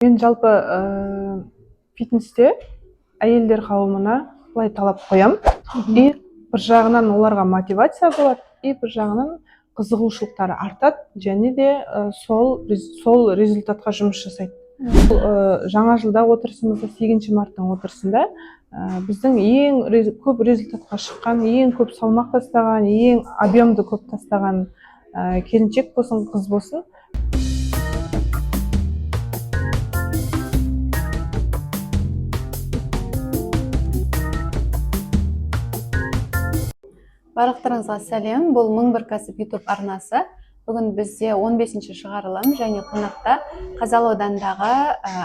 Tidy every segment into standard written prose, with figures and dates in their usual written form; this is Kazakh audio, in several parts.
Мен жалпы фитнесте әйелдер қауымына былай талап қоямын, и бір жағынан оларға мотивация болады, и бір жағынан қызығушылықтары артады және де сол результатқа жұмыс жасайды. Бұл, жаңа жылда отырысымызда, 8 марттың отырысында біздің ең көп результатқа шыққан, ең көп салмақ тастаған, ең объемды көп тастаған келіншек болсын, қыз болсын. Барлықтарыңызға сәлем! Бұл «Мың бір кәсіп» YouTube арнасы. Бүгін бізде 15 шығарылым және қонақта Қазалы ауданындағы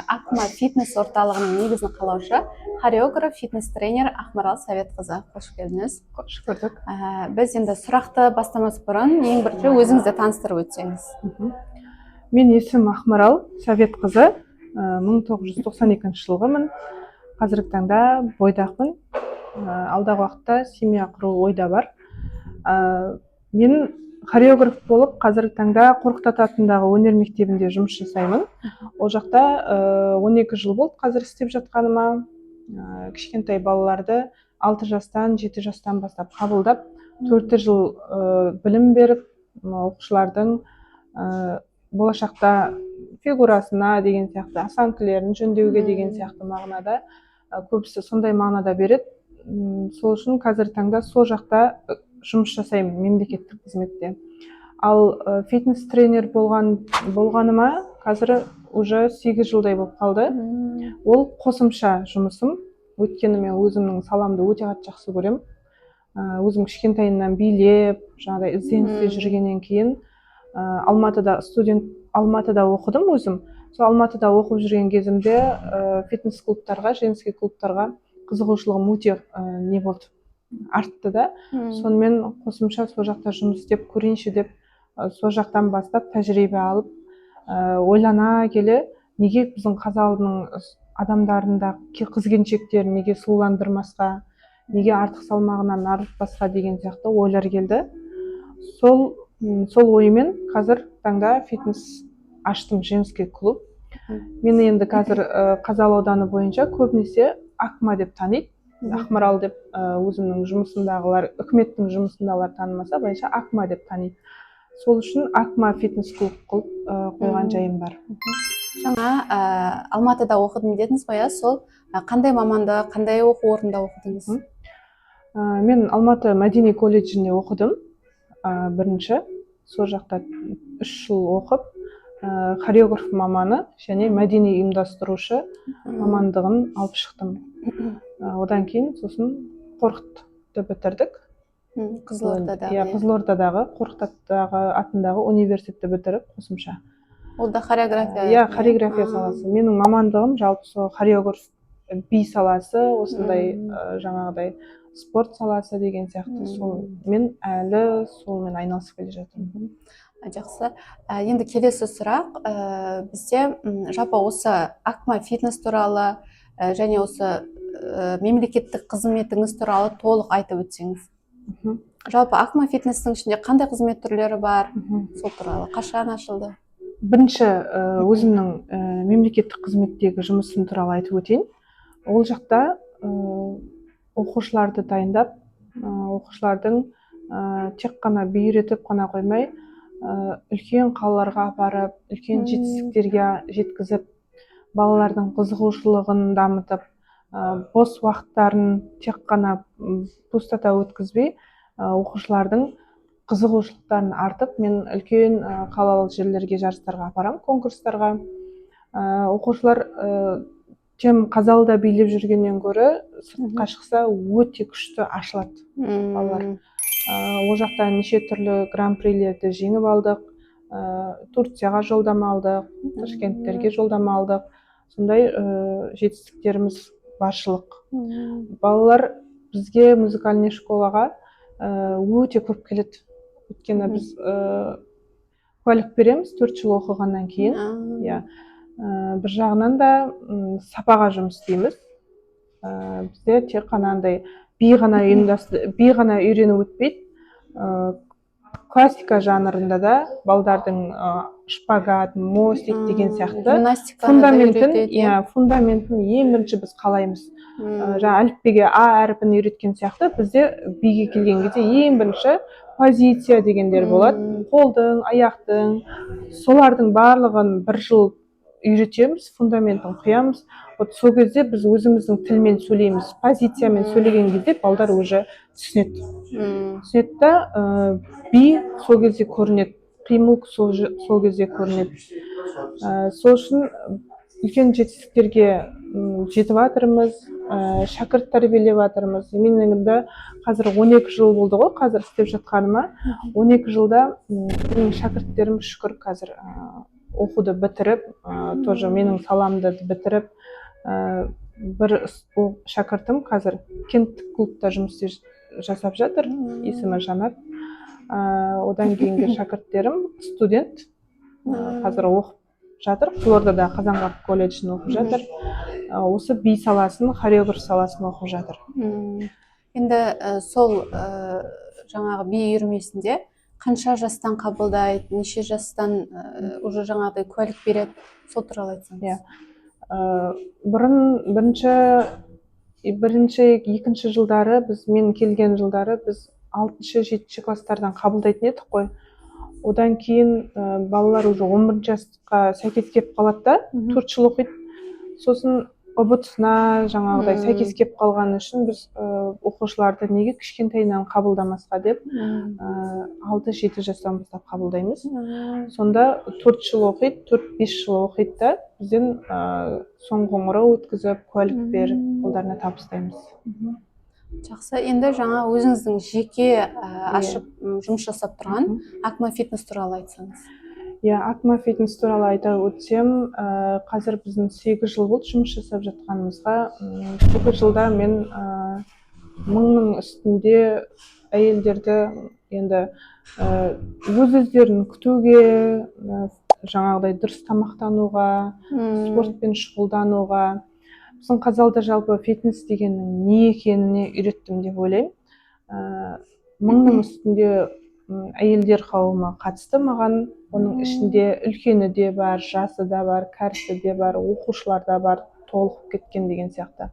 Акма фитнес орталығының негізін қалаушы, хореограф, фитнес тренер Ақмарал Советқызы. Қош келдіңіз! Қош көрдік! Біз енді сұрақты бастамас бұрын ең бірінші өзіңізді таныстырып өтсеңіз. Мен есімім Ақмарал Советқызы, 1992 жылғымын. Қазіргі таңда бойдақпын. Алдағы уақытта семья құру ойда бар. Мен хореограф болып қазіргі таңда Қорқыт ата атындағы өнер мектебінде жұмыс жасаймын. Ол жақта 12 жыл болды қазір істеп жатқаныма. Кішкентай балаларды 6 жастан, 7 жастан бастап қабылдап, 4 жыл білім беріп, оқушылардың болашақта фигурасына деген сияқты, осанкалерін жөндеуге деген сияқты мағынада, көбісі сондай мағынада береді. Сол үшін қазіргі таңда сол жақта жұмыс жасаймын мемлекеттік қызметте. Ал фитнес тренер болғаныма қазір уже 8 жылдай болып қалды. Ол қосымша жұмысым, өйткені мен өзімнің саламды өте қатты жақсы көремін. Өзім кішкентайымнан билеп, жаңағыдай ізденісте жүргеннен кейін, Алматыда студент, Алматыда оқыдым өзім. Сол Алматыда оқып жүрген кезімде фитнес клубтарға, женский клубтарға қызығушылығым өте не болды, артты да. Сонымен қосымша сол жақта жұмыс істеп көрейінші деп, сол жақтан бастап тәжірибе алып, ойлана келе, неге біздің Қазалының адамдарында қыз келіншектерін неге сұлуландырмасқа, неге артық салмағынан арылтпасқа деген сияқты ойлар келді. Сол оймен қазір таңда фитнес аштым, женский клуб. Мені енді қазір Қазалы ауданы бойынша көбінесе Акма деп таниды. Ақмарал деп өзімнің жұмысымдағылар, үкіметтің жұмысындағылар танымаса, былайша Акма деп таниды. Сол үшін Акма фитнес клуб қылып қойған жайым бар. Жаңа Алматыда оқыдым дедіңіз ғой, иә? Сол қандай мамандық, қандай оқу орнында оқыдыңыз? Мен Алматы мәдени колледжінде оқыдым. Бірінші сол жақта 3 жыл оқып, хореограф маманы және мәдени ұйымдастырушы мамандығын алып шықтым. Одан кейін сосын Қорқытты бітірдік. Қызылордадағы? Иә, Қызылордадағы Қорқыт атындағы университетті бітіріп қосымша. Ол да хореография? Иә, хореография саласы. Менің мамандығым жалпы сол хореограф, би саласы, осындай жаңағыдай спорт саласы деген сияқты. Сол мен әлі солмен айналысып келе жатырмын. Жақсы. Енді келесі сұрақ, бізде жалпы осы Акма фитнес туралы және осы мемлекеттік қызметіңіз туралы толық айтып өтсеңіз. Жалпы Акма фитнестің ішінде қандай қызмет түрлері бар, сол туралы, қашан ашылды? Бірінші өзімнің мемлекеттік қызметтегі жұмысым туралы айтып өтейін. Ол жақта оқушыларды дайындап, оқушылардың тек қана би үйретіп қана қоймай, үлкен қалаларға апарып, үлкен жетістіктерге жеткізіп, балалардың қызығушылығын дамытып, бос уақыттарын тек қана пустота өткізбей, оқушылардың қызығушылықтарын артып, мен үлкен қалалық жерлерге жарыстарға апарамын, конкурстарға. Оқушылар чем Қазалыда билеп жүргеннен гөрі сыртқа шықса, өте күшті ашылады балалар. Ол жақта неше түрлі гран-прилерді жеңіп алдық, Турцияға жолдама алдық, Ташкенттерге жолдама алдық. Сондай жетістіктеріміз баршылық. Балалар бізге музыкальный школаға өте көп келеді, өйткені біз куәлік береміз 4 жыл оқығаннан кейін. Иә, бір жағынан да сапаға жұмыс істейміз. Бізде тек қана андай би ғана үйрену өтпейді. Классика жанрында да балдардың Шпагат, мостик деген сияқты. Гимнастиканы да Фундаментін үйретеді, иә, фундаментін ең бірінші біз қалаймыз. Жаңа әліппеге А әрпін үйреткен сияқты, бізде биге келген кезде ең бірінші позиция дегендер болады. Қолдың, аяқтың, солардың барлығын бір жыл үйретеміз, фундаментін құямыз. Вот сол кезде біз өзіміздің тілмен сөйлейміз. Позициямен сөйлеген кезде балдар уже түсінеді. Түсінеді да, би сол кезде көрінеді, қимыл сол кезде көрінеді. Сол үшін үлкен жетістіктерге жетіп жатырмыз, шәкірт тәрбиелеп жатырмыз. Мен енді қазір 12 жыл болды ғой қазір істеп жатқаныма. 12 жылда менің шәкірттерім, шүкір, қазір оқуды бітіріп, тоже менің саламды бітіріп, бір шәкіртім қазір кенттік клубта жұмыс жасап жатыр, есімі Жанат. Одан кейінгі шәкірттерім студент, қазір оқып жатыр, Қызылордада Қазанғап колледжін оқып жатыр. Осы би саласын, хореограф саласын оқып жатыр. Енді сол жаңағы би үйірмесінде қанша жастан қабылдайды, неше жастан уже жаңағыдай куәлік береді, сол туралы айтсаңыз. Иә. Бұрын бірінші, екінші жылдары біз, мен келген жылдары, біз алтыншы, жетінші класстардан қабылдайтын едік қой. Одан кейін балалар уже 11-жасқа сәйкес келіп қалады да, 4 жыл оқиды, сосын ҰБТ сына жаңағыдай сәйкес келіп қалғаны үшін біз оқушыларды неге кішкентайынан қабылдамасқа деп, 6-7 жастан бастап қабылдаймыз. Сонда 4 жыл оқиды, 4-5 жыл оқиды да, бізден соңғы қоңырау өткізіп, куәлік беріп, қолдарына табыстаймыз. Жақсы. Енді жаңа өзіңіздің жеке ашып, жұмыс жасап тұрған Акма Фитнес туралы айтсаңыз. Иә, Акма Фитнес туралы айта өтсем, қазір біздің 8 жыл болды жұмыс жасап жатқанымызға. 8 жылда мен мыңның үстінде әйелдерді енді өз өздерін күтуге, жаңағыдай дұрыс тамақтануға, спортпен шұғылдануға, біздің Қазалыда жалпы фитнес дегеннің не екеніне үйреттім деп ойлаймын. Мыңның үстінде әйелдер қауымы қатысты маған. Оның ішінде үлкені де бар, жасы да бар, кәрісі де бар, оқушылар да бар, толығып кеткен деген сияқты.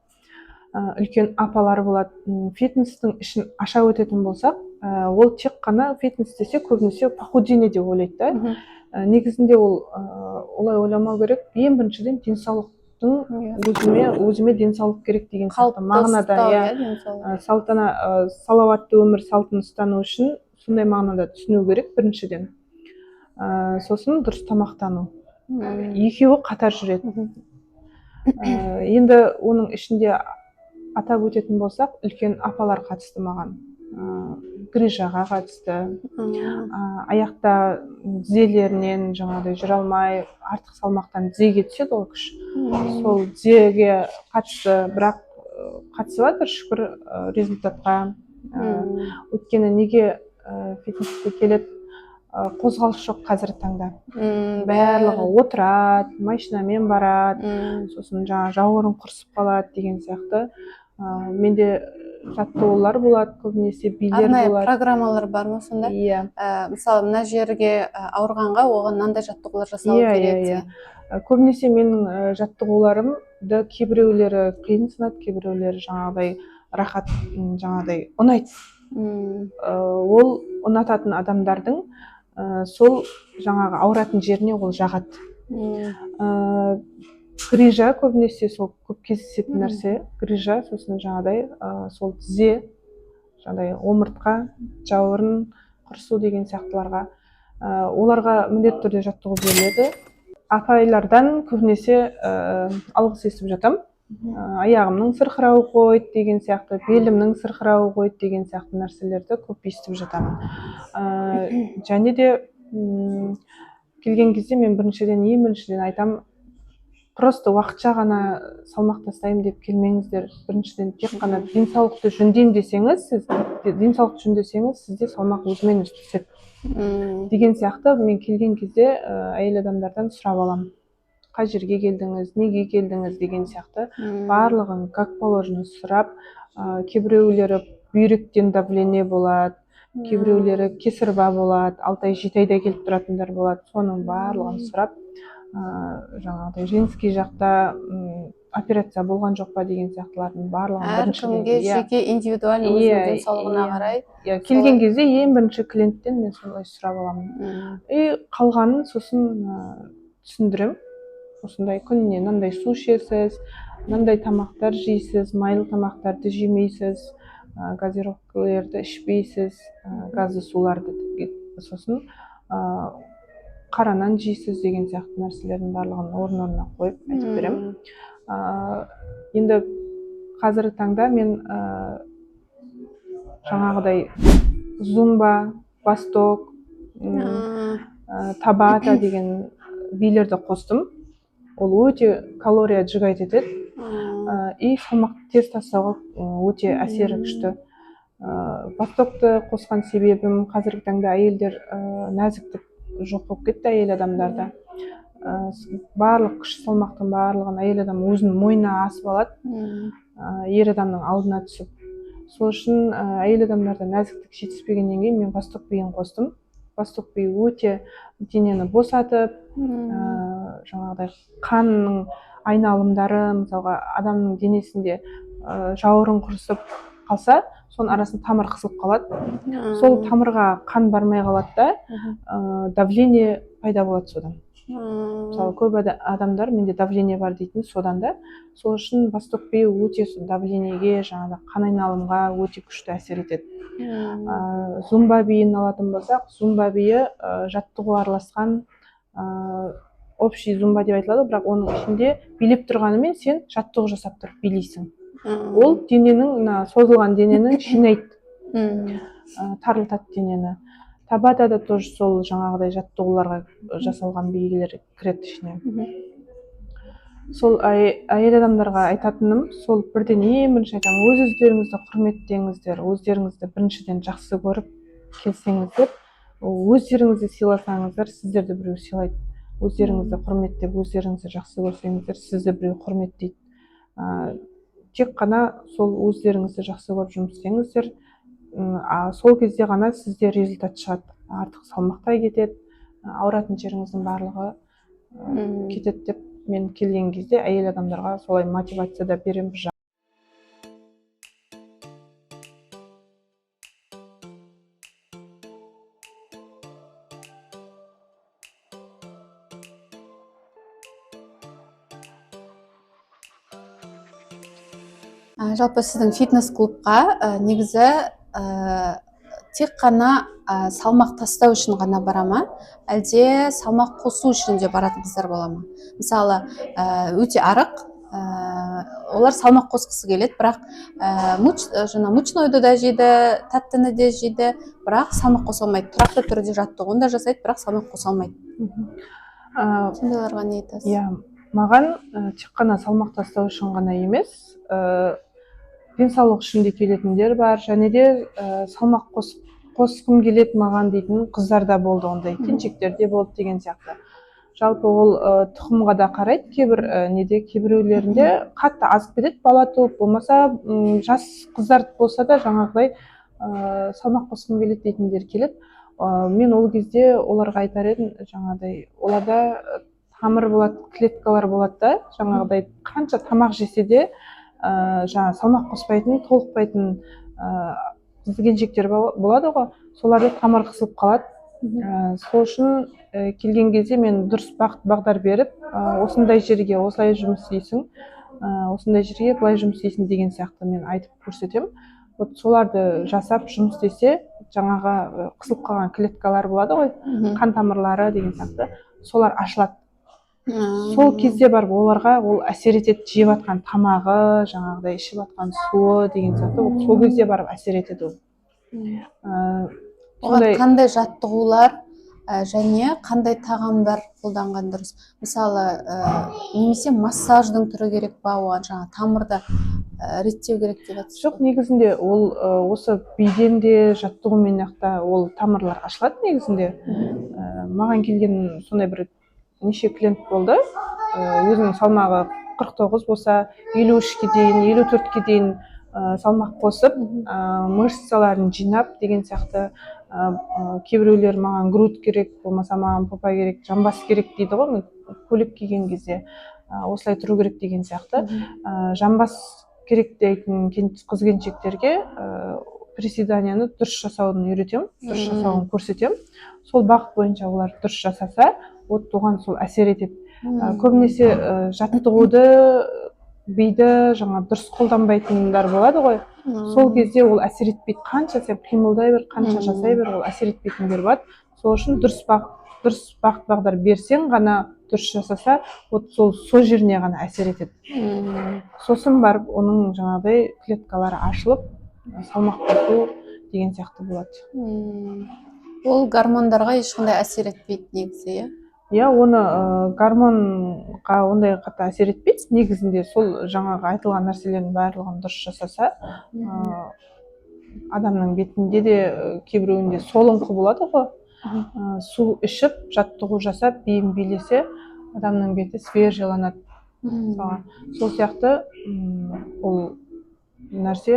Үлкен апалар болады. Фитнестің ішін аша өтетін болсақ, ол тек қана фитнес десе, көбінесе похудение деп ойлайды да. Негізінде ол олай ойламау керек. Ең біріншіден, денсаулықтың, өзіме денсаулық керек деген сияқты Қалыпты мағынада. ұстау, Иә. иә, денсаулық. Салауатты өмір салтын ұстану үшін сондай мағынада түсіну керек біріншіден. Сосын дұрыс тамақтану, екеуі қатар жүреді. Енді оның ішінде атап өтетін болсақ, үлкен апалар қатысты маған, грыжаға қатысты, аяқта тізелерінен жаңағыдай жүре алмай, артық салмақтан тізеге түседі ғой күш, сол тізеге қатысты. Бірақ қатысып жатыр, шүкір, результатқа. Өйткені неге фитнеске келеді? Қозғалыс жоқ қазіргі таңда, барлығы отырады, машинамен барады, сосын жаңағы жауырын құрысып қалады деген сияқты. Менде жаттығулар болады, көбінесе билер Арнайы болады. программалар бар ма сонда? Иә. Мысалы, мына жерге ауырғанға оған мынандай жаттығулар жасалу Иә, керек иә, иә. деген. Көбінесе менің жаттығуларымды кейбіреулері қиынсынады, кейбіреулері жаңағыдай рахат, жаңағыдай ұнайды. Ол ұнататын адамдардың сол жаңағы ауыратын жеріне ол жағады. Грыжа көбінесе сол көп кездесетін нәрсе грыжа, сосын жаңағыдай сол тізе, жаңағыдай омыртқа, жауырын құрысу деген сияқтыларға, оларға міндетті түрде жаттығу беріледі. Апайлардан көбінесе алғыс естіп жатамын. Аяғымның сырқырауы қойды деген сияқты, белімнің сырқырауы қойды деген сияқты нәрселерді көп естіп жатамын. Және де келген кезде мен біріншіден, ең біріншіден айтамын: просто уақытша ғана салмақ тастаймын деп келмеңіздер. Біріншіден, тек қана денсаулықты жөндеймін десеңіз, сіз денсаулықты жөндесеңіз, сізде салмақ өзімен өзі түседі деген сияқты. Мен келген кезде әйел адамдардан сұрап аламын: қай жерге келдіңіз, неге келдіңіз деген сияқты. Барлығын как положено сұрап, кейбіреулері бүйректен давление болады. Кейбіреулері кесарево болады, 6 ай, 7 айда келіп тұратындар болады. Соның барлығын сұрап, жаңағыдай женский жақта операция болған жоқ па деген сияқтылардың барлығын біріншіден. Әркімге жеке, индивидуально, өзінің денсаулығына қарай. Иә, келген кезде ең бірінші клиенттен мен солай сұрап аламын. И қалғанын сосын түсіндіремін: осындай күніне мынандай су ішесіз, мынандай тамақтар жейсіз, майлы тамақтарды жемейсіз, газировкалерді ішпейсіз, газды суларды, сосын қара нан жейсіз деген сияқты нәрселердің барлығын орын орнына қойып айтып беремін. Енді қазіргі таңда мен жаңағыдай зумба, восток, табата деген билерді қостым. Ол өте калория сжигать етеді и салмақты тез тастауға өте әсері күшті. Востокты қосқан себебім, қазіргі таңда әйелдер нәзіктік жоқ болып кетті әйел адамдарда. Барлық күш салмақтың барлығын әйел адам өзінің мойнына асып алады, ер адамның алдына түсіп. Сол үшін әйел адамдарда нәзіктік жетіспегеннен кейін мен восток биін қостым. Восток биі өте денені босатып, жаңағыдай қанның айналымдары, мысалға, адамның денесінде жауырын құрысып қалса, соның арасында тамыр қысылып қалады. Сол тамырға қан бармай қалады да, давление пайда болады содан. Мысалы, көп адамдар менде давление бар дейтін содан да. Сол үшін восток биі өте давлениеге, жаңағы қан айналымға өте күшті әсер етеді. Зумба биін алатын болсақ, зумба биі жаттығу араласқан, общий зумба деп айтылады, бірақ оның ішінде билеп тұрғанымен, сен жаттығу жасап тұрып билейсің. Ол дененің, мына созылған денені жинайды, тарылтады денені. Табата да тоже сол жаңағыдай жаттығуларға жасалған билер кіреді ішіне. Сол әйел адамдарға айтатыным сол: бірден, ең бірінші айтамын, өз өздеріңізді құрметтеңіздер. Өздеріңізді біріншіден жақсы көріп келсеңіздер, өздеріңізді сыйласаңыздар, сіздерді біреу сыйлайды. Өздеріңізді құрметтеп, өздеріңізді жақсы көрсеңіздер, сізді біреу құрметтейді. Тек қана сол өздеріңізді жақсы көріп жұмыс істеңіздер, а сол кезде ғана сізде результат шығады: артық салмақ та кетеді, ауыратын жеріңіздің барлығы кетеді деп мен келген кезде әйел адамдарға солай мотивация да беремін бір. Жалпы сіздің фитнес клубқа негізі тек қана салмақ тастау үшін ғана бара ма, әлде салмақ қосу үшін де баратын қыздар бола ма? Мысалы, өте арық, олар салмақ қосқысы келеді, бірақ жаңа мучнойды да жейді, тәттіні де жейді, бірақ салмақ қоса алмайды. Тұрақты түрде жаттығуын да жасайды, бірақ салмақ қоса алмайды. Сондайларға не айтасыз? Иә, маған тек қана салмақ тастау үшін ғана емес, денсаулық үшін де келетіндер бар және де салмақ қосқым келеді маған дейтін қыздар да болды, ондай келіншектер де болды деген сияқты. Жалпы ол тұқымға да қарайды. Кейбір неде, кейбіреулерінде қатты азып кетеді бала туып, болмаса жас қыздар болса да, жаңағыдай салмақ қосқым келеді дейтіндер келеді. Мен ол кезде оларға айтар едім, жаңағыдай оларда тамыр болады, клеткалар болады да, жаңағыдай қанша тамақ жесе де жаңа салмақ қоспайтын, толықпайтын қыз келіншектер болады ғой, соларда тамыр қысылып қалады. Сол үшін келген кезде мен дұрыс бағыт бағдар беріп, осындай жерге осылай жұмыс істейсің, осындай жерге былай жұмыс істейсің деген сияқты мен айтып көрсетемін. Вот соларды жасап жұмыс істесе, жаңағы қысылып қалған клеткалар болады ғой, қан тамырлары деген сияқты, солар ашылады. Сол кезде барып оларға ол әсер етеді, жеп жатқан тамағы, жаңағыдай ішіп жатқан суы деген сияқты, ол сол кезде барып әсер етеді ол. Оған Сондай. қандай жаттығулар және қандай тағамдар қолданған дұрыс? Мысалы, немесе массаждың түрі керек па оған, жаңа тамырды реттеу керек деп жатсыз Жоқ, ғой. негізінде ол осы биден де, жаттығумен ақ та ол тамырлар ашылады негізінде. Маған келген сондай бір неше клиент болды, өзінің салмағы 49 болса, 53-ке дейін, 54-ке дейін. Салмақ қосып, мышцаларын жинап деген сияқты. Кейбіреулер маған грудь керек, болмаса маған попа керек, жамбас керек дейді ғой, мен көйлек киген кезде осылай тұру керек деген сияқты. Жамбас керек дейтін қыз келіншектерге приседанияны дұрыс жасауын үйретемін, дұрыс жасауын көрсетемін. Сол бағыт бойынша олар дұрыс жасаса, вот оған сол әсер етеді. Көбінесе жаттығуды, биді жаңа дұрыс қолданбайтындар болады ғой, сол кезде ол әсер етпейді. Қанша сен қимылдай бер, қанша жасай бер, ол әсер етпейтіндер болады. Сол үшін дұрыс бағыт бағдар берсең ғана, дұрыс жасаса, вот сол жеріне ғана әсер етеді. Сосын барып оның жаңағыдай клеткалары ашылып, салмақ қосу деген сияқты болады. Ол гормондарға ешқандай әсер етпейді негізі, иә? Иә, оны гормонға ондай қатты әсер етпейді негізінде. Сол жаңағы айтылған нәрселердің барлығын дұрыс жасаса, адамның бетінде де, кейбіреуінде солыңқы болады ғой, су ішіп, жаттығу жасап, биін билесе, адамның беті свежийланады мысалға. Сол сияқты ол нәрсе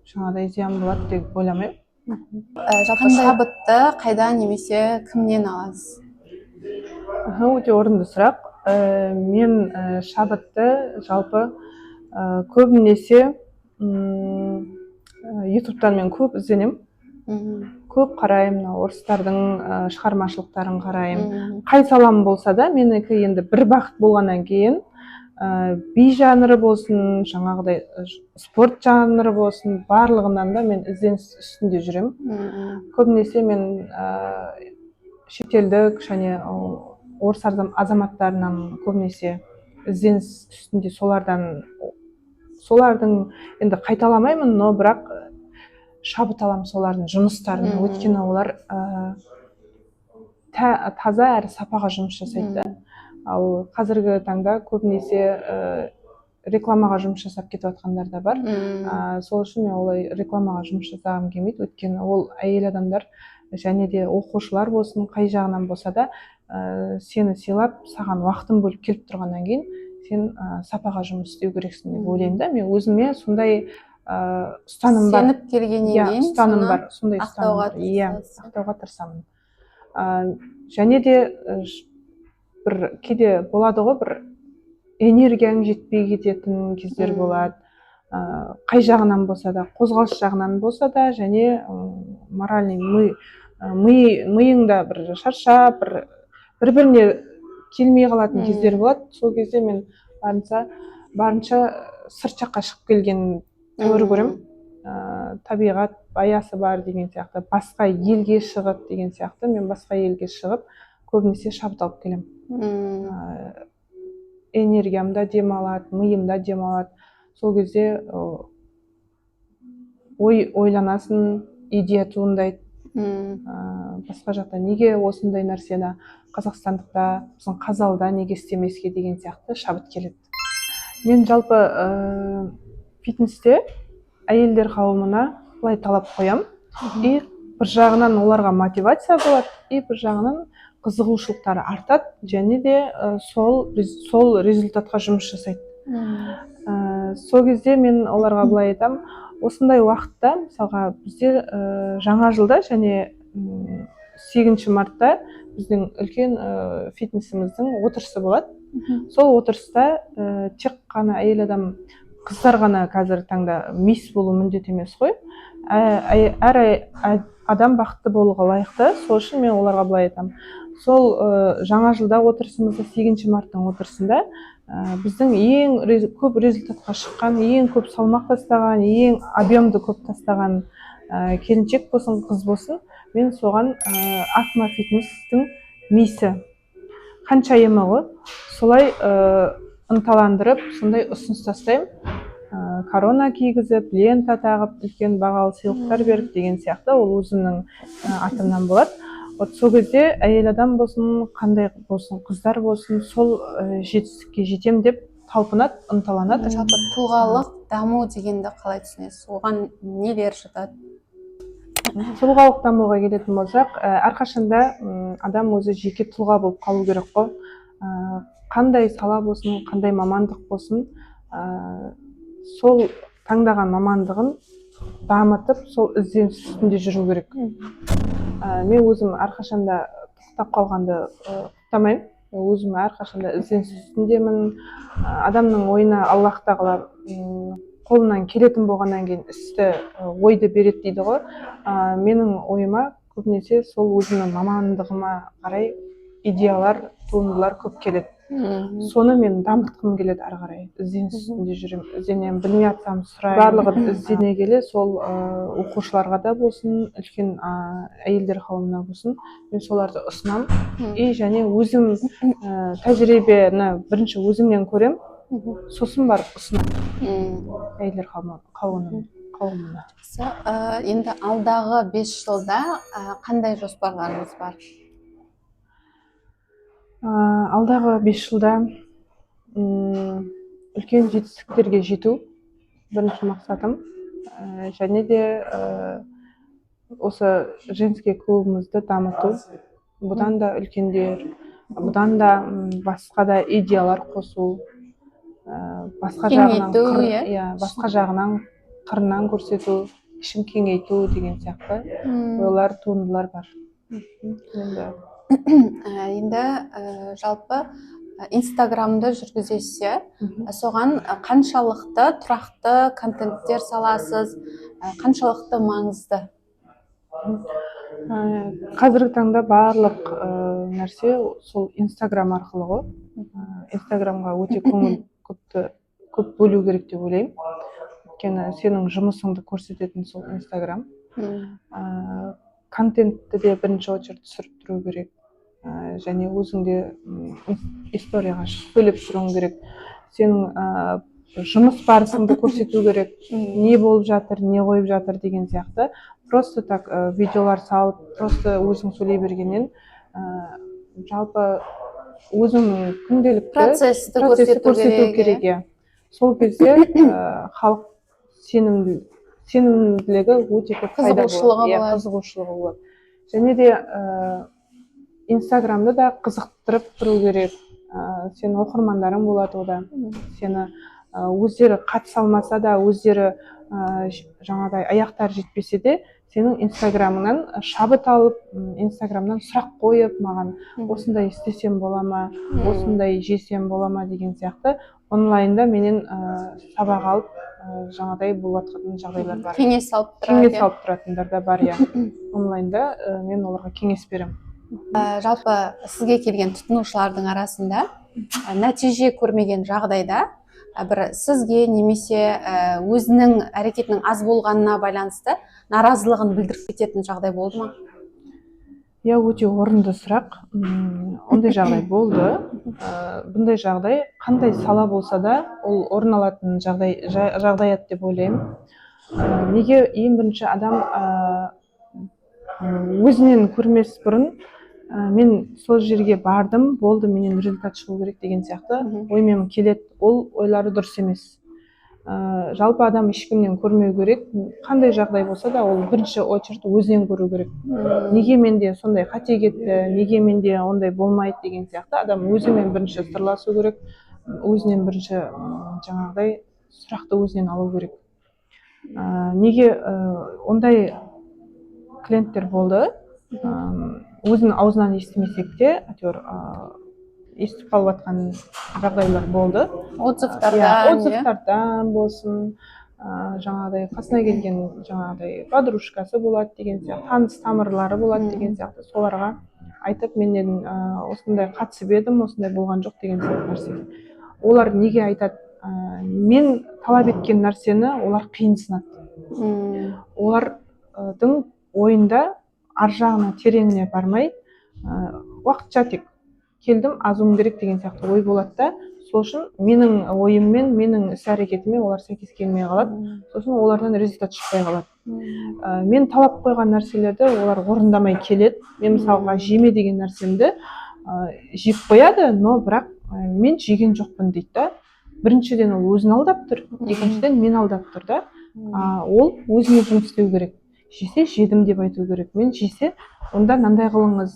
жаңағыдай зиян болады деп ойламаймын. Жалпы шабытты қайдан немесе кімнен аласыз? Өте орынды сұрақ. Мен шабытты жалпы көбінесе Ютубтан мен көп ізденемін, көп қараймын, мына орыстардың шығармашылықтарын қараймын. Қай салам болса да, менікі енді бір бағыт болғаннан кейін, би жанры болсын, жаңағыдай спорт жанры болсын, барлығынан да мен ізденіс үстінде жүремін. Көбінесе мен шетелдік және орыс азаматтарынан көбінесе ізденіс үстінде, солардан, солардың енді қайталамаймын, но бірақ шабыт аламын солардың жұмыстарын. Өйткені олар таза әрі сапаға жұмыс жасайды да. Ал қазіргі таңда көбінесе рекламаға жұмыс жасап кетіп жатқандар да бар. Сол үшін мен олай рекламаға жұмыс жасағым келмейді, өйткені ол әйел адамдар және де оқушылар болсын, қай жағынан болса да, сені сыйлап, саған уақытын бөліп келіп тұрғаннан кейін, сен сапаға жұмыс істеу керексің деп ойлаймын да. Мен өзіме сондай ұстаным бар. Сеніп келгеннен Иә, кейін ұстаным соны бар, сондай ұстаным ақтауға бар, иә. тырысасыз. Ақтауға тырысамын. Және де бір кейде болады ғой, бір энергияң жетпей кететін кездер болады, қай жағынан болса да, қозғалыс жағынан болса да және моральный ми миың да бір шаршап, бір біріне келмей қалатын кездер болады. Сол кезде мен барынша сырт жаққа шығып келген тәуір көремін. Табиғат аясы бар деген сияқты, басқа елге шығып деген сияқты. Мен басқа елге шығып көбінесе шабыт алып келемін. Энергиям да демалады, миым да демалады. Сол кезде ой ойланасың, идея туындайды. Басқа жақта неге осындай нәрсені қазақстандықта, біздің Қазалыда неге істемеске деген сияқты шабыт келеді. Мен жалпы фитнесте әйелдер қауымына былай талап қоямын, и бір жағынан оларға мотивация болады, и бір жағынан қызығушылықтары артады және де сол результатқа жұмыс жасайды. Сол кезде мен оларға былай айтамын: осындай уақытта, мысалға, бізде жаңа жылда және 8 мартта біздің үлкен фитнесіміздің отырысы болады. Сол отырыста тек қана әйел адам, қыздар ғана қазіргі таңда мисс болу міндет емес қой. Әр адам бақытты болуға лайықты. Сол үшін мен оларға былай айтамын: сол жаңа жылда отырысымызда, 8 марттың отырысында, біздің ең көп результатқа шыққан, ең көп салмақ тастаған, ең объемды көп тастаған келіншек болсын, қыз болсын, мен соған Акма фитнестің мисі, ханшайымы ғой, солай ынталандырып, сондай ұсыныс тастаймын, корона кигізіп, лента тағып, үлкен бағалы сыйлықтар беріп деген сияқты. Ол өзімнің атымнан болады. Вот сол кезде әйел адам болсын, қандай болсын, қыздар болсын, сол жетістікке жетем деп талпынады, ынталанады. Жалпы тұлғалық даму дегенді қалай түсінесіз? Оған нелер жатады? Тұлғалық дамуға келетін болсақ, әрқашанда адам өзі жеке тұлға болып қалу керек қой. Қандай сала болсын, қандай мамандық болсын, сол Таңдаған мамандығын дамытып, сол ізденіс үстінде жүру керек. Мен өзім әрқашанда тоқтап қалғанды құптамаймын. Мен өзім әрқашанда ізденіс үстіндемін. Адамның ойына Аллах Тағала қолынан келетін болғаннан кейін істі, ойды береді дейді ғой. Менің ойыма көбінесе сол өзімнің мамандығыма қарай идеялар, туындылар көп келеді. Соны мен дамытқым келеді ары қарай. Ізденіс үстінде жүремін, ізденемін, білмей жатсам, сұраймын. Барлығын іздене келе сол оқушыларға да болсын, үлкен әйелдер қауымына болсын, мен соларды ұсынамын. И және өзім тәжірибені бірінші өзімнен көремін, сосын барып ұсынамын әйелдер қауымына. Жақсы. Енді алдағы 5 жылда қандай жоспарларыңыз бар? Алдағы 5 жылда үлкен жетістіктерге жету бірінші мақсатым. Және де осы женский клубымызды дамыту, бұдан да үлкендер, бұдан да басқа да идеялар қосу, басқа жағынан Кеңейту, иә? Иә, басқа жағынан, қырынан көрсету, ішін кеңейту деген сияқты ойлар, туындылар бар енді. Енді жалпы Инстаграмды жүргізесіз, иә? Мхм. Соған қаншалықты тұрақты контенттер саласыз, қаншалықты маңызды? Қазіргі таңда барлық нәрсе сол Инстаграм арқылы ғой. Инстаграмға өте көңіл көп бөлу керек деп ойлаймын, өйткені сенің жұмысыңды көрсететін сол Инстаграм. Контентті де бірінші очередь түсіріп тұру керек. Және өзің де историяға шығып сөйлеп тұруың керек, сенің жұмыс барысыңды көрсету керек, не болып жатыр, не қойып жатыр деген сияқты. Просто так видеолар салып, просто өзің сөйлей бергеннен, жалпы өзіңнің күнделікті процессті процессті көрсету көрсету керек, керек, иә. Сол кезде халық сенімділігі өте көп пайда болады. Қызығушылығы Иә, болады. қызығушылығы болады. Және де Инстаграмды да қызықтырып тұру керек. Сенің оқырмандарың болады ода, сені өздері қатыса алмаса да, өздері жаңағыдай аяқтары жетпесе де, сенің Инстаграмыңнан шабыт алып, Инстаграмнан сұрақ қойып, маған осындай істесем бола ма, осындай жесем бола ма деген сияқты, онлайнда менен сабақ алып, жаңағыдай болып жатқан жағдайлар бар. Кеңес алып тұрады. Кеңес алып тұратындар да бар, иә. Онлайнда мен оларға кеңес беремін. Жалпы сізге келген тұтынушылардың арасында нәтиже көрмеген жағдайда бір сізге немесе өзінің әрекетінің аз болғанына байланысты наразылығын білдіріп кететін жағдай болды ма? Иә, өте орынды сұрақ. Ондай жағдай болды. Бұндай жағдай қандай сала болса да, ол орын алатын жағдай, жағдаят деп ойлаймын. Неге? Ең бірінші адам өзінен көрмес бұрын, мен сол жерге бардым, болды, менен результат шығу керек деген сияқты оймен келеді. Ол ойлары дұрыс емес. Жалпы адам ешкімнен көрмеу керек. Қандай жағдай болса да, ол бірінші очередь өзінен көру керек. Неге менде сондай қате кетті, неге менде ондай болмайды деген сияқты, адам өзімен бірінші сырласу керек, өзінен бірінші жаңағыдай сұрақты өзінен алу керек. Неге ондай клиенттер болды, өзінің аузынан естімесек те, әйтеуір естіп қалып жатқан жағдайлар болды. Отзывтардан. Иә, иә? Отзывтардан болсын, жаңағыдай қасына келген жаңағыдай подружкасы болады деген сияқты, таныс тамырлары болады деген сияқты, соларға айтып, менен осындай қатысып едім, осындай болған жоқ деген сияқты нәрсе. Олар неге айтады? Мен талап еткен нәрсені олар қиынсынады. Олардың ойында ар жағына, тереңіне бармай, уақытша тек келдім, азуым керек деген сияқты ой болады да. Сол үшін менің ойыммен, менің іс әрекетіме олар сәйкес келмей қалады, сосын олардан результат шықпай қалады. Мен талап қойған нәрселерді олар орындамай келеді. Мен мысалға жеме деген нәрсемді жеп қояды, но бірақ мен жеген жоқпын дейді да. Біріншіден, ол өзін алдап тұр, екіншіден, мен алдап тұр да. Ол өзіне жұмыс істеу керек. Жесе, жедім деп айту керек. Мен жесе, онда мынандай қылыңыз,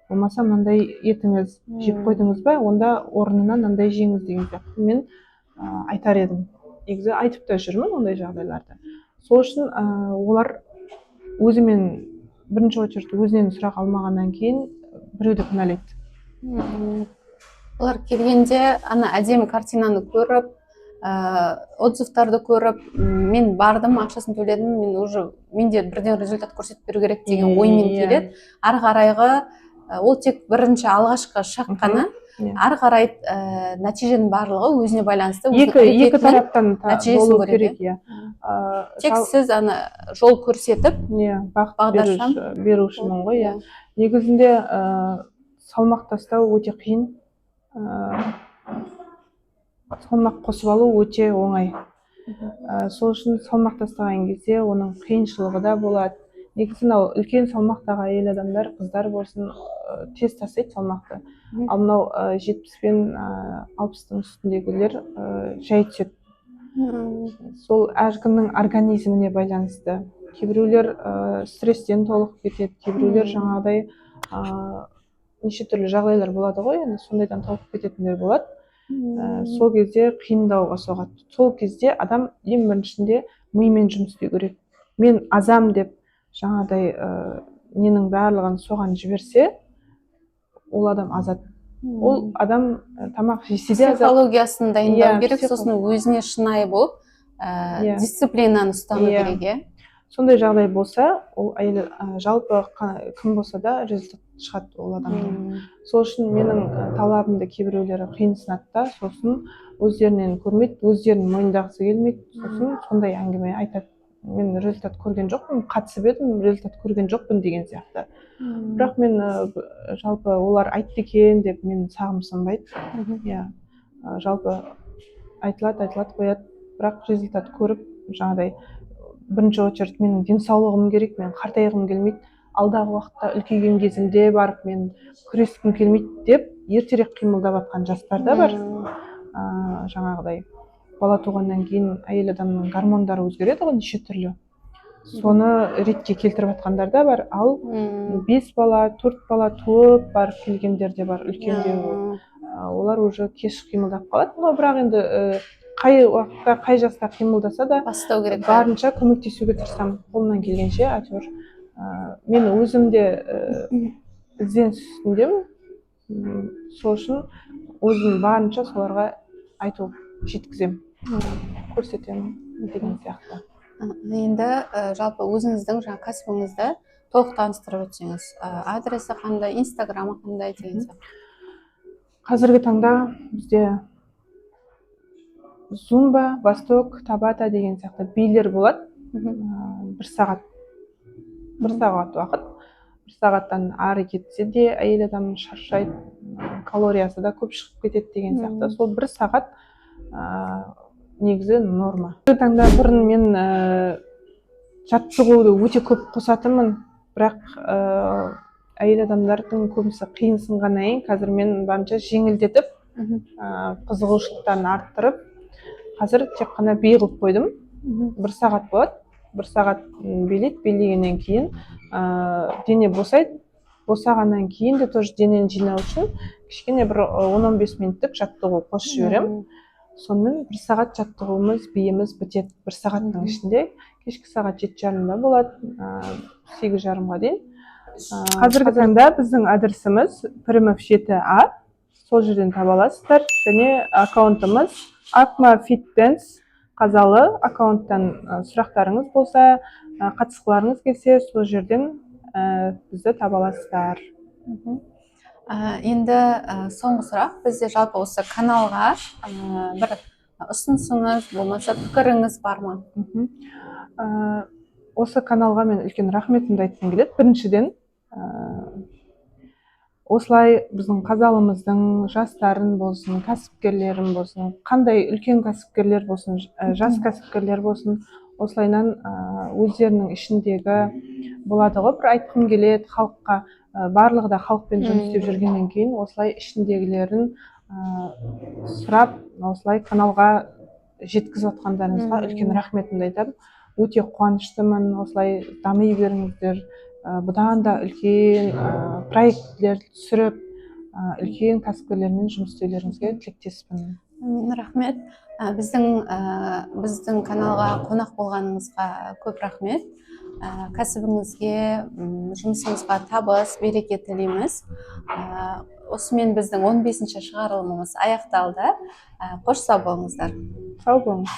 болмаса мынандай етіңіз, жеп қойдыңыз ба, онда орнына мынандай жеңіз деген сияқты мен айтар едім. Негізі айтып та жүрмін ондай жағдайларды. Сол үшін олар өзімен, бірінші очередь өзінен сұрақ алмағаннан кейін біреуді кінәлайды. Олар келгенде ана әдемі картинаны көріп, отзывтарды көріп, мен бардым, ақшасын төледім, мен уже, менде бірден результат көрсетіп беру керек деген оймен келеді. Ары қарайғы ол тек бірінші, алғашқы шақ қана. Ары қарай нәтиженің барлығы өзіне байланысты, өзінің Екі әрекетінің тараптан нәтижесін болу көреді. керек, иә. Тек сіз ана жол көрсетіп, иә, бағыт бағдаршам. берушімін ғой, иә. Негізінде салмақ тастау өте қиын, салмақ қосып алу өте оңай. Сол үшін салмақ тастаған кезде оның қиыншылығы да болады. Негізі мынау үлкен салмақтағы әйел адамдар, қыздар болсын, тез тастайды салмақты. Ал мынау 70 пен 60-тың үстіндегілер жай түседі. Сол әркімнің организміне байланысты. Кейбіреулер стресстен толығып кетеді, кейбіреулер жаңағыдай неше түрлі жағдайлар болады ғой енді, сондайдан толығып кететіндер болады. Сол кезде қиындауға соғады. Сол кезде адам ең біріншінде миымен жұмыс істеу керек. Мен азам деп жаңағыдай ненің барлығын соған жіберсе, ол адам азады. Ол адам тамақ жесе де азады. Психологиясын дайындау керек, сосын өзіне шынайы болып, дисциплинаны ұстану керек, иә. Сондай жағдай болса, ол әйел, жалпы кім болса да, результат шығады ол адамнан. Сол үшін менің талабымды кейбіреулері қиынсынады да, сосын өздерінен көрмейді, өздерін мойындағысы келмейді. Сосын сондай әңгіме айтады: мен результат көрген жоқпын, қатысып едім, результат көрген жоқпын деген сияқты. Бірақ мен жалпы олар айтты екен деп мен сағым сынбайды. Иә, жалпы айтылады, айтылады, қояды. Бірақ результат көріп, жаңағыдай, бірінші очередь менің денсаулығым керек, мен қартайғым келмейді, алдағы уақытта үлкейген кезімде барып мен күрескім келмейді деп ертерек қимылдап жатқан жастар да бар. Жаңағыдай бала туғаннан кейін әйел адамның гормондары өзгереді ғой неше түрлі, соны ретке келтіріп жатқандар да бар. Ал бес бала, төрт бала туып барып келгендер де бар, үлкендеу болып. Олар уже кеш қимылдап қалады. Но бірақ енді қай уақытта, қай жаста қимылдаса да, бастау керек. барынша көмектесуге тырысамын қолымнан келгенше. Әйтеуір мен өзім де ізденіс үстіндемін. Сол үшін өзім барынша соларға айтып жеткіземін, көрсетемін деген сияқты. Енді жалпы өзіңіздің жаңа кәсібіңізді толық таныстырып өтсеңіз. Адресі қандай, инстаграмы қандай деген сияқты. Қазіргі таңда бізде зумба, восток, табата деген сияқты билер болады. Бір сағат, бір сағат уақыт. Бір сағаттан ары кетсе де, әйел адам шаршайды, калориясы да көп шығып кетеді деген сияқты. Сол бір сағат негізі норма. Қазіргі таңда, бұрын мен жаттығуды өте көп қосатынмын, бірақ әйел адамдардың көбісі қиынсынғаннан кейін қазір мен барынша жеңілдетіп, қызығушылықтарын арттырып, қазір тек қана би қылып қойдым. Бір сағат болады, бір сағат билейді. Билегеннен кейін дене босайды. Босағаннан кейін де тоже денені жинау үшін кішкене бір 10-15 минуттық жаттығу қосып жіберемін. Сонымен бір сағат жаттығуымыз, биіміз бітеді бір сағаттың ішінде. Кешкі сағат 7:30-да болады, 8:30-ға дейін. Қазіргі таңда біздің адресіміз Пірімов 7А, сол жерден таба аласыздар. Және аккаунтымыз Акма Фит Дэнс Қазалы. Аккаунттан сұрақтарыңыз болса, қатысқыларыңыз келсе, сол жерден бізді таба аласыздар. Енді соңғы сұрақ бізде: жалпы осы каналға бір ұсынысыңыз болмаса пікіріңіз бар ма? Осы каналға мен үлкен рахметімді айтқым келеді. Біріншіден, осылай біздің Қазалымыздың жастарын болсын, кәсіпкерлерін болсын, қандай үлкен кәсіпкерлер болсын, жас кәсіпкерлер болсын, осылайынан өздерінің ішіндегі болады ғой, бір айтқым келеді халыққа, барлығы да халықпен жұмыс істеп жүргеннен кейін, осылай ішіндегілерін сұрап, осылай каналға жеткізіп жатқандарыңызға үлкен рахметімді айтамын. Өте қуаныштымын. Осылай дами беріңіздер. Бұдан да үлкен проектілер түсіріп, үлкен кәсіпкерлермен жұмыс істеулеріңізге тілектеспін. Рахмет. Біздің каналға қонақ болғаныңызға көп рахмет. Кәсібіңізге, жұмысыңызға табыс, береке тілейміз. Осымен біздің 15-ші шығарылымымыз аяқталды. Қош, сау болыңыздар. Сау болыңыз.